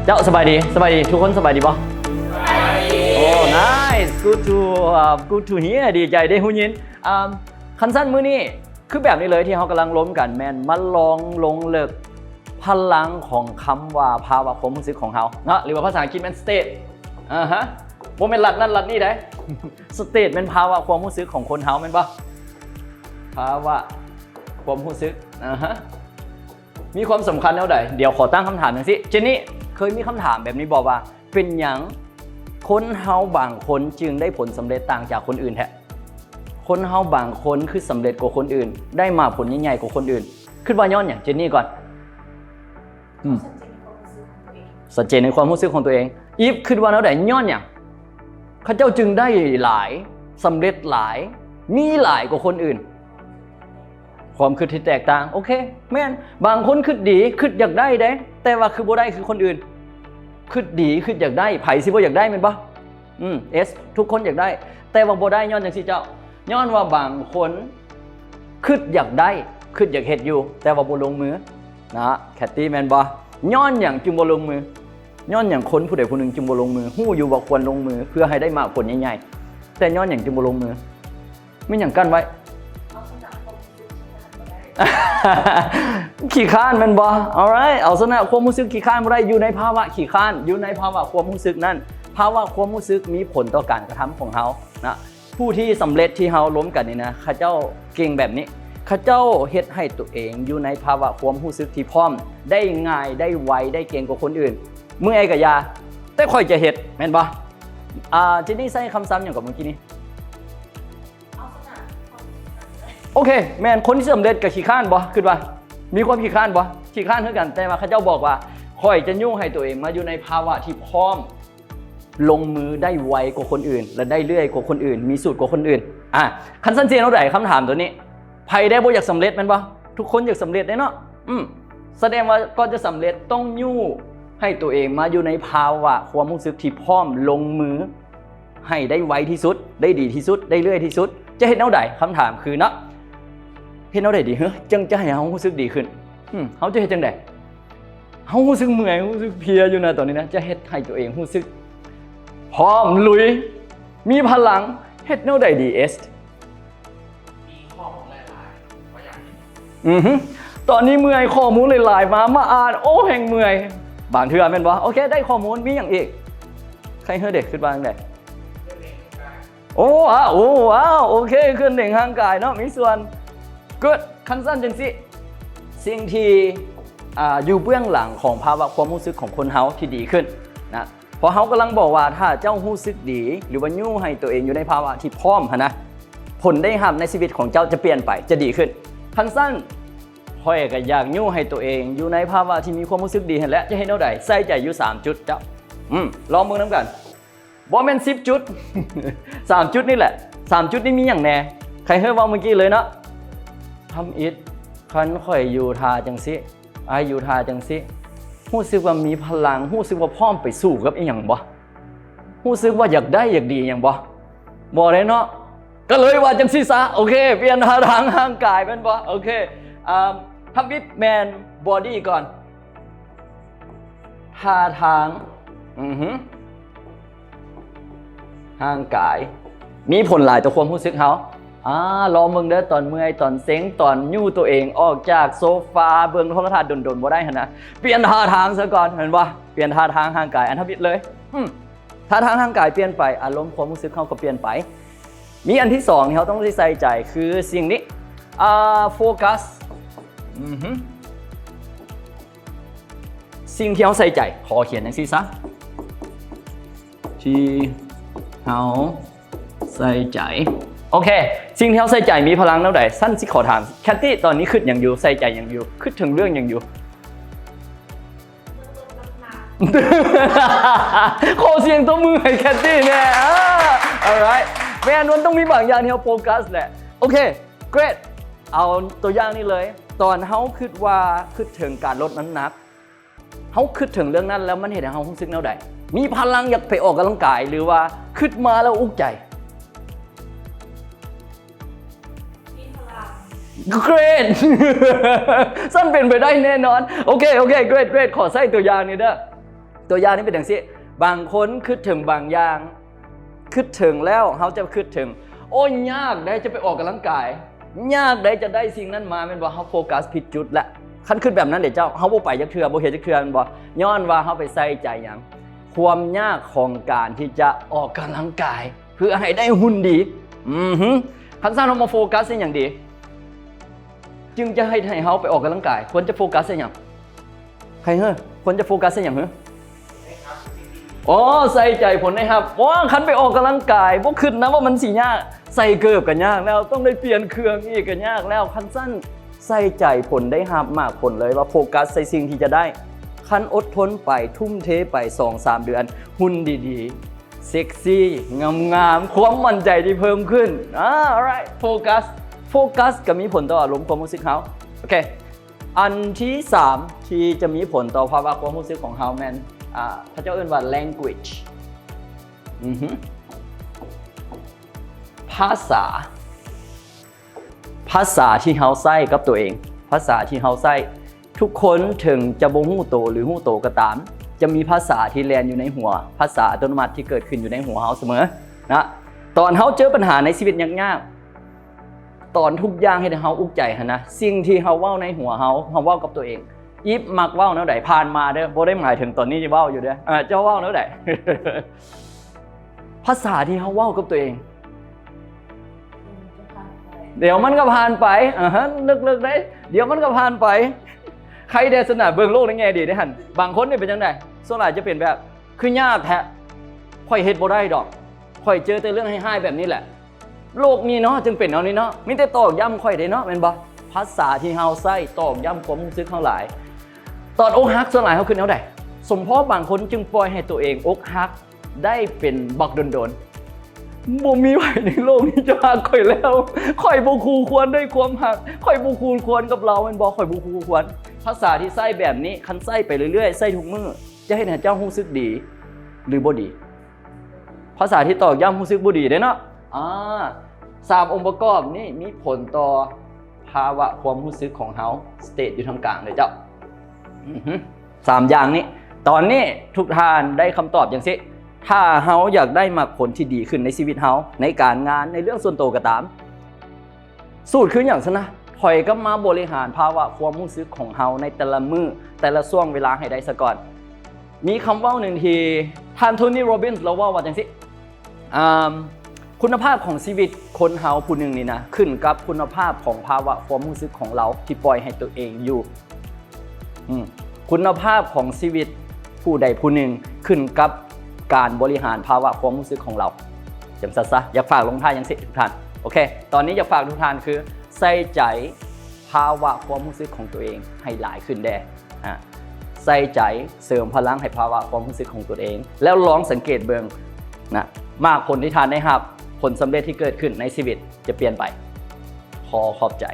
ເຈົ້າ ສະບາຍດີ ສະບາຍດີ ທຸກຄົນສະບາຍດີບໍ່? ໂອ້ nice, good to, uh, good to hear. ດີໃຈໄດ້ຮູ້ຍິນ. ອ່າ ຄັນຊັ້ນມື້ນີ້ຄືແບບນີ້ເລີຍ ທີ່ເຮົາກຳລັງລົມກັນ ແມ່ນມາລອງລົງເລິກພະລັງຂອງຄຳວ່າພາວະຄວາມຮູ້ສຶກຂອງເຮົາເນາະ ຫຼືວ່າພາສາອັງກິດແມ່ນ state. ອາຮະ ບໍ່ແມ່ນລັດນັ້ນລັດນີ້ໃດ໋ state ແມ່ນພາວະຄວາມຮູ້ສຶກຂອງຄົນເຮົາແມ່ນບໍ່? ພາວະຄວາມຮູ້ສຶກ ອາຮະ ມີຄວາມສຳຄັນແນວໃດ? ດຽວຂໍຕັ້ງຄຳຖາມຈັ່ງຊີ້ ເຈນນີ້ ເຄີຍມີຄຳຖາມແບບນີ້ບໍ່ວ່າ ເປັນຫຍັງຄົນເຮົາບາງຄົນຈຶ່ງໄດ້ຜົນສຳເລັດຕ່າງຈາກຄົນອື່ນແທ້? ຄົນເຮົາບາງຄົນຄືສຳເລັດກວ່າຄົນອື່ນ ໄດ້ມາຜົນໃຫຍ່ໆກວ່າຄົນອື່ນ ຄິດວ່າຍ້ອນຫຍັງ? ເຈນນີ້ກ່ອນ. ອືມ ຊັດເຈນໃນຄວາມຮູ້ສຶກຂອງຕົວເອງ ອີຟຄິດວ່າແນວໃດ? ຍ້ອນຫຍັງເຂົາເຈົ້າຈຶ່ງໄດ້ຫຼາຍ ສຳເລັດຫຼາຍ ມີຫຼາຍກວ່າຄົນອື່ນ? ຄວາມຄິດທີ່ແຕກຕ່າງ. ໂອເຄ ແມ່ນ ບາງຄົນຄິດດີ ຄິດຢາກໄດ້ເດ້ ແຕ່ວ່າຄືບໍ່ໄດ້ຄືຄົນອື່ນ. ຄິດດີ ຄິດຢາກໄດ້ ໃຜຊິບໍ່ຢາກໄດ້ແມ່ນບໍ່? ອືມ yes ທຸກຄົນຢາກໄດ້ ແຕ່ວ່າບໍ່ໄດ້ຍ້ອນຫຍັງຊີ້ເຈົ້າ? ຍ້ອນວ່າບາງຄົນຄິດຢາກໄດ້ ຄິດຢາກເຮັດຢູ່ ແຕ່ວ່າບໍ່ລົງມືນະ ແຄດຕີ້ ແມ່ນບໍ່? ຍ້ອນຫຍັງຈຶ່ງບໍ່ລົງມື? ຍ້ອນຫຍັງຄົນຜູ້ໃດຜູ້ໜຶ່ງຈຶ່ງບໍ່ລົງມື? ຮູ້ຢູ່ວ່າຄວນລົງມືເພື່ອໃຫ້ໄດ້ໝາກຜົນໃຫຍ່ໆ ແຕ່ຍ້ອນຫຍັງຈຶ່ງບໍ່ລົງມື? ມີຫຍັງກັ້ນໄວ້? ຂີ້ຄ້ານແມ່ນບໍ່? Alright ເອົາຊະນະຄວາມຮູ້ສຶກຂີ້ຄ້ານບໍ່ໄດ້ ຢູ່ໃນພາວະຂີ້ຄ້ານ ຢູ່ໃນພາວະຄວາມຮູ້ສຶກນັ້ນ ພາວະຄວາມຮູ້ສຶກມີຜົນຕໍ່ການກະທຳຂອງເຮົານະ. ຜູ້ທີ່ສຳເລັດທີ່ເຮົາລົມກັນນີ້ນະ ເຂົາເຈົ້າເກັ່ງແບບນີ້ ເຂົາເຈົ້າເຮັດໃຫ້ຕົວເອງຢູ່ໃນພາວະຄວາມຮູ້ສຶກທີ່ພ້ອມ ໄດ້ງ່າຍ ໄດ້ໄວ ໄດ້ເກັ່ງກວ່າຄົນອື່ນ. ເມື່ອຍກະຢ່າ ແຕ່ຂ້ອຍຈະເຮັດ ແມ່ນບໍ່? ອ່າ ເຈນນີ້ໃຊ້ຄຳສັບຫຍັງກະມື້ກີ້ນີ້? ໂອເຄ ແມ່ນ ຄົນທີ່ສຳເລັດກະຂີ້ຄ້ານບໍ່? ຄິດວ່າມີຄວາມຂີ້ຄ້ານບໍ່? ຂີ້ຄ້ານຄືກັນ ແຕ່ວ່າເຂົາເຈົ້າບອກວ່າ ຂ້ອຍຈະຍູ້ໃຫ້ຕົວເອງມາຢູ່ໃນພາວະທີ່ພ້ອມ ລົງມືໄດ້ໄວກວ່າຄົນອື່ນ ແລະ ໄດ້ເລື້ອຍກວ່າຄົນອື່ນ ມີສູດກວ່າຄົນອື່ນ. ອາ ຄັນຊັ້ນຊິເຮັດແນວໃດ? ຄຳຖາມໂຕນີ້ ໃຜແດ່ບໍ່ຢາກສຳເລັດແມ່ນບໍ່? ທຸກຄົນຢາກສຳເລັດເດ້ເນາະ. ອືມ ສະແດງວ່າກ່ອນຈະສຳເລັດຕ້ອງຍູ້ໃຫ້ຕົວເອງມາຢູ່ໃນພາວະຄວາມຮູ້ສຶກທີ່ພ້ອມລົງມື ໃຫ້ໄດ້ໄວທີ່ສຸດ ໄດ້ດີທີ່ສຸດ ໄດ້ເລື້ອຍທີ່ສຸດ. ຈະເຮັດແນວໃດ? ຄຳຖາມຄືເນາະ ເຮັດແນວໃດດີເຮີ ຈຶ່ງຈະໃຫ້ເຮົາຮູ້ສຶກດີຂຶ້ນ? ເຮົາຈະເຮັດຈັ່ງໃດ? ເຮົາຮູ້ສຶກເມື່ອຍ ຮູ້ສຶກເພຍຢູ່ນະຕອນນີ້ນະ ຈະເຮັດໃຫ້ຕົວເອງຮູ້ສຶກພ້ອມລຸຍ ມີພະລັງ ເຮັດແນວໃດດີ ເອສ? ມີຂໍ້ມູນຫຼາຍໆ ບໍ່ຢາກ ອືຮຶ ຕອນນີ້ເມື່ອຍ ຂໍ້ມູນຫຼາຍໆ ມາ ມາອ່ານ ໂອ້ ແຮ່ງເມື່ອຍ ບາງເທື່ອແມ່ນບໍ່? ໂອເຄ ໄດ້ຂໍ້ມູນ ມີຫຍັງອີກ? ໃຄເຮີເດ ຄິດວ່າຈັ່ງໃດ? ໂອ້ ອ້າວ ໂອ້ ວ້າວ ໂອເຄ ເຄື່ອນເໜັງຮ່າງກາຍເນາະ ມີສ່ວນ good. ຄັນຊັ້ນຈັ່ງຊີ້ ສິ່ງທີ່ ອ່າ ຢູ່ເບື້ອງຫຼັງຂອງພາວະຄວາມຮູ້ສຶກຂອງຄົນເຮົາທີ່ດີຂຶ້ນນະ ເພາະເຮົາກຳລັງບອກວ່າ ຖ້າເຈົ້າຮູ້ສຶກດີ ຫຼືວ່າຍູ້ໃຫ້ຕົວເອງຢູ່ໃນພາວະທີ່ພ້ອມຫັ້ນນະ ຜົນໄດ້ຮັບໃນຊີວິດຂອງເຈົ້າຈະປ່ຽນໄປ ຈະດີຂຶ້ນ. ຄັນຊັ້ນ ຂ້ອຍກະຢາກຍູ້ໃຫ້ຕົວເອງຢູ່ໃນພາວະທີ່ມີຄວາມຮູ້ສຶກດີຫັ້ນແຫຼະ ຈະເຮັດແນວໃດ? ໃສ່ໃຈຢູ່ສາມຈຸດເຈົ້າ. ອືມ ລອງເບິ່ງນຳກັນ. ບໍ່ແມ່ນສິບຈຸດ ສາມຈຸດນີ້ແຫຼະ ສາມຈຸດນີ້ມີຫຍັງແດ່? ໃຄເຮີເວົ້າມື້ກີ້ເລີຍເນາະ ທຳອິດ ຄັນຂ້ອຍຢູ່ທ່າຈັ່ງຊີ້ ອ້າຍຢູ່ທ່າຈັ່ງຊີ້ ຮູ້ສຶກວ່າມີພະລັງ ຮູ້ສຶກວ່າພ້ອມໄປສູ້ກັບອີ່ຫຍັງບໍ່? ຮູ້ສຶກວ່າຢາກໄດ້ຢາກດີຫຍັງບໍ່? ບໍ່ໄດ້ເນາະ ກະເລີຍວ່າຈັ່ງຊີ້ຊະ. ໂອເຄ ປ່ຽນທ່າທາງຮ່າງກາຍແມ່ນບໍ່? ໂອເຄ ອ່າ ທຳອິດແມ່ນ body ກ່ອນ ທ່າທາງ ອືຮຶ ຮ່າງກາຍ ມີຜົນຫຼາຍຕໍ່ຄວາມຮູ້ສຶກເຮົາ. ອາ ລອງເບິ່ງເດີ ຕອນເມື່ອຍ ຕອນເຊັງ ຕອນຍູ້ຕົວເອງອອກຈາກໂຊຟາ ເບິ່ງໂທລະທັດດົນໆ ບໍ່ໄດ້ຫັ້ນນະ ປ່ຽນທ່າທາງຊະກ່ອນ ແມ່ນບໍ່? ປ່ຽນທ່າທາງຮ່າງກາຍ ອັນທຳອິດເລີຍ. ອືມ ທ່າທາງຮ່າງກາຍປ່ຽນໄປ ອາລົມຄວາມຮູ້ສຶກເຮົາກະປ່ຽນໄປ. ມີອັນທີສອງທີ່ເຮົາຕ້ອງໄດ້ໃສ່ໃຈ ຄືສິ່ງນີ້ ອ່າ ໂຟກັສ ອືຮຶ ສິ່ງທີ່ເຮົາໃສ່ໃຈ ຂໍຂຽນຈັ່ງຊີ້ຊະ ທີ່ເຮົາໃສ່ໃຈ. ໂອເຄ ສິ່ງທີ່ເຮົາໃສ່ໃຈມີພະລັງແນວໃດ? ຊັ້ນຊິຂໍຖາມ ແຄດຕີ້ ຕອນນີ້ຄິດຫຍັງຢູ່? ໃສ່ໃຈຫຍັງຢູ່? ຄິດເຖິງເລື່ອງຫຍັງຢູ່? ຂໍສຽງຕົບມືໃຫ້ແຄດຕີ້ແດ່. ອາ alright ແມ່ນ ມັນຕ້ອງມີບາງຢ່າງທີ່ເຮົາໂຟກັສແຫຼະ. ໂອເຄ great ເອົາຕົວຢ່າງນີ້ເລີຍ ຕອນເຮົາຄິດວ່າ ຄິດເຖິງການລົດນ້ຳໜັກ ເຮົາຄິດເຖິງເລື່ອງນັ້ນແລ້ວ ມັນເຮັດໃຫ້ເຮົາຮູ້ສຶກແນວໃດ? ມີພະລັງຢາກໄປອອກກຳລັງກາຍ ຫຼືວ່າຄິດມາແລ້ວອຸກໃຈ? ມີພະລັງ. Great ຊັ້ນເປັນໄປໄດ້ແນ່ນອນ. ໂອເຄ ໂອເຄ great great ຂໍໃຊ້ຕົວຢ່າງນີ້ເດີ. ຕົວຢ່າງນີ້ເປັນຈັ່ງຊີ້ ບາງຄົນຄິດເຖິງບາງຢ່າງ ຄິດເຖິງແລ້ວເຮົາຈະຄິດເຖິງ ໂອ້ຍ ຍາກໃດຈະໄປອອກກຳລັງກາຍ ຍາກໃດຈະໄດ້ສິ່ງນັ້ນມາ ແມ່ນບໍ່? ເຮົາໂຟກັສຜິດຈຸດລະ. ຄັນຄິດແບບນັ້ນເດເຈົ້າ ເຮົາບໍ່ໄປຈັກເທື່ອ ບໍ່ເຮັດຈັກເທື່ອ ແມ່ນບໍ່? ຍ້ອນວ່າເຮົາໄປໃສ່ໃຈຫຍັງ? ຄວາມຍາກຂອງການທີ່ຈະອອກກຳລັງກາຍ ເພື່ອໃຫ້ໄດ້ຫຸ່ນດີ. ອືຮຶ ຄັນຊັ້ນເຮົາມາໂຟກັສໃສ່ຫຍັງດີ ຈຶ່ງຈະເຮັດໃຫ້ເຮົາໄປອອກກຳລັງກາຍ? ຄວນຈະໂຟກັສໃສ່ຫຍັງ? ໃຜເຮີ ຄວນຈະໂຟກັສໃສ່ຫຍັງເຮີ? ອໍ ໃສ່ໃຈຜົນໄດ້ຮັບ. ໂອ້ ຄັນໄປອອກກຳລັງກາຍ ບໍ່ຄິດນະວ່າມັນຊິຍາກ. ໃສ່ເກີບກໍຍາກແລ້ວ ຕ້ອງໄດ້ປ່ຽນເຄື່ອງອີກກໍຍາກແລ້ວ. ຄັນຊັ້ນໃສ່ໃຈຜົນໄດ້ຮັບ ໝາກຜົນເລີຍວ່າໂຟກັສໃສ່ສິ່ງທີ່ຈະໄດ້. ຄັນອົດທົນໄປ ທຸ່ມເທໄປ ສອງສາມເດືອນ ຫຸ່ນດີໆ ເຊັກຊີ ງາມໆ ຄວາມໝັ້ນໃຈທີ່ເພີ່ມຂຶ້ນ. ອາ alright ໂຟກັສ ໂຟກັສກໍມີຜົນຕໍ່ອາລົມຄວາມຮູ້ສຶກເຮົາ. ໂອເຄ ອັນທີສາມທີ່ຈະມີຜົນຕໍ່ພາວະຄວາມຮູ້ສຶກຂອງເຮົາແມ່ນ ອາ ເຂົາເຈົ້າເອີ້ນວ່າ language ອືຮຶ ພາສາ ພາສາທີ່ເຮົາໃຊ້ກັບຕົວເອງ ພາສາທີ່ເຮົາໃຊ້. ທຸກຄົນເຖິງຈະບໍ່ຮູ້ໂຕ ຫຼື ຮູ້ໂຕກໍຕາມ ຈະມີພາສາທີ່ແລ່ນຢູ່ໃນຫົວ ພາສາອັດຕະໂນມັດທີ່ເກີດຂຶ້ນຢູ່ໃນຫົວເຮົາສະເໝີນະ. ຕອນເຮົາເຈີບັນຫາໃນຊີວິດຍາກໆ ຕອນທຸກຢ່າງເຮັດໃຫ້ເຮົາອຸກໃຈຫັ້ນນະ ສິ່ງທີ່ເຮົາເວົ້າໃນຫົວເຮົາ ເຮົາເວົ້າກັບຕົວເອງ ອີຟມັກເວົ້າແນວໃດ? ຜ່ານມາເດີ້ ບໍ່ໄດ້ໝາຍເຖິງຕອນນີ້ທີ່ເວົ້າຢູ່ເດີ້. ເຈົ້າເວົ້າແນວໃດ? ພາສາທີ່ເຮົາເວົ້າກັບຕົວເອງ ດຽວມັນກໍຜ່ານໄປ. ອາຮະ ເລິກໆ ໄດ້ ດຽວມັນກໍຜ່ານໄປ. ໃຄແດ່ຊັ້ນນະ ເບິ່ງໂລກໃນແງ່ດີເດ້ຫັ້ນ. ບາງຄົນນີ້ເປັນຈັ່ງໃດ? ສ່ວນຫຼາຍຈະເປັນແບບ ຄືຍາກແທ້ ຂ້ອຍເຮັດບໍ່ໄດ້ດອກ ຂ້ອຍເຈີແຕ່ເລື່ອງຮ້າຍໆ ແບບນີ້ແຫຼະ. ໂລກນີ້ເນາະ ຈຶ່ງເປັນແນວນີ້ເນາະ ມີແຕ່ຕອກຢ້ຳຂ້ອຍເດ້ເນາະ ແມ່ນບໍ່? ພາສາທີ່ເຮົາໃຊ້ຕອກຢ້ຳຄວາມຮູ້ສຶກເຮົາຫຼາຍ. ຕອນອົກຫັກສ່ວນຫຼາຍເຮົາຄືແນວໃດ? ສົມພໍບາງຄົນຈຶ່ງປ່ອຍໃຫ້ຕົວເອງອົກຫັກໄດ້ເປັນບັກດົນໆ. ບໍ່ມີໃຜໃນໂລກນີ້ຈະຮັກຂ້ອຍແລ້ວ. ຂ້ອຍບໍ່ຄູ່ຄວນດ້ວຍຄວາມຮັກ. ຂ້ອຍບໍ່ຄູ່ຄວນກັບລາວ ແມ່ນບໍ່? ຂ້ອຍບໍ່ຄູ່ຄວນ. ພາສາທີ່ໃຊ້ແບບນີ້ ຄັນໃຊ້ໄປເລື້ອຍໆ ໃຊ້ທຸກມື້ ຈະເຮັດໃຫ້ເຈົ້າຮູ້ສຶກດີ ຫຼື ບໍ່ດີ? ພາສາທີ່ຕອກຢ້ຳຮູ້ສຶກບໍ່ດີເດ້ເນາະ. ອາ ສາມອົງປະກອບນີ້ມີຜົນຕໍ່ພາວະຄວາມຮູ້ສຶກຂອງເຮົາ ສະເຕດຢູ່ທາງກາງເດີເຈົ້າ. ອືຮຶ ສາມຢ່າງນີ້ ຕອນນີ້ທຸກທ່ານໄດ້ຄຳຕອບຈັ່ງຊີ້. ຖ້າເຮົາຢາກໄດ້ມັກຜົນທີ່ດີຂຶ້ນໃນຊີວິດເຮົາ ໃນການງານ ໃນເລື່ອງສ່ວນໂຕກໍຕາມ ສູດຄືຫຍັງຊັ້ນນະ? ຖອຍກັບມາບໍລິຫານພາວະຄວາມຮູ້ສຶກຂອງເຮົາໃນແຕ່ລະມື້ ແຕ່ລະຊ່ວງເວລາໃຫ້ໄດ້ສາກ່ອນ. ມີຄຳເວົ້າໜຶ່ງທີ່ທ່ານ ໂທນີ ໂຣບິນສ໌ ລາວເວົ້າວ່າຈັ່ງຊີ້ ອາ ຄຸນນະພາບຂອງຊີວິດຄົນເຮົາຜູ້ໜຶ່ງນີ້ນະ ຂຶ້ນກັບຄຸນນະພາບຂອງພາວະຄວາມຮູ້ສຶກຂອງລາວທີ່ປ່ອຍໃຫ້ຕົວເອງຢູ່. ອືມ ຄຸນນະພາບຂອງຊີວິດຜູ້ໃດຜູ້ໜຶ່ງຂຶ້ນກັບການບໍລິຫານພາວະຄວາມຮູ້ສຶກຂອງລາວ. ຈັ່ງຊັ້ນຊະ ຢາກຝາກລົງທ້າຍຈັ່ງຊີ້ທຸກທ່ານ. ໂອເຄ ຕອນນີ້ຢາກຝາກທຸກທ່ານຄື ໃສ່ໃຈພາວະຄວາມຮູ້ສຶກຂອງຕົວເອງໃຫ້ຫຼາຍຂຶ້ນແດ່. ອາ ໃສ່ໃຈເສີມພະລັງໃຫ້ພາວະຄວາມຮູ້ສຶກຂອງຕົວເອງ ແລ້ວລອງສັງເກດເບິ່ງນະ ໝາກຜົນທີ່ທ່ານໄດ້ຮັບ ຜົນສຳເລັດທີ່ເກີດຂຶ້ນໃນຊີວິດຈະປ່ຽນໄປ. ຂໍຂອບໃຈ.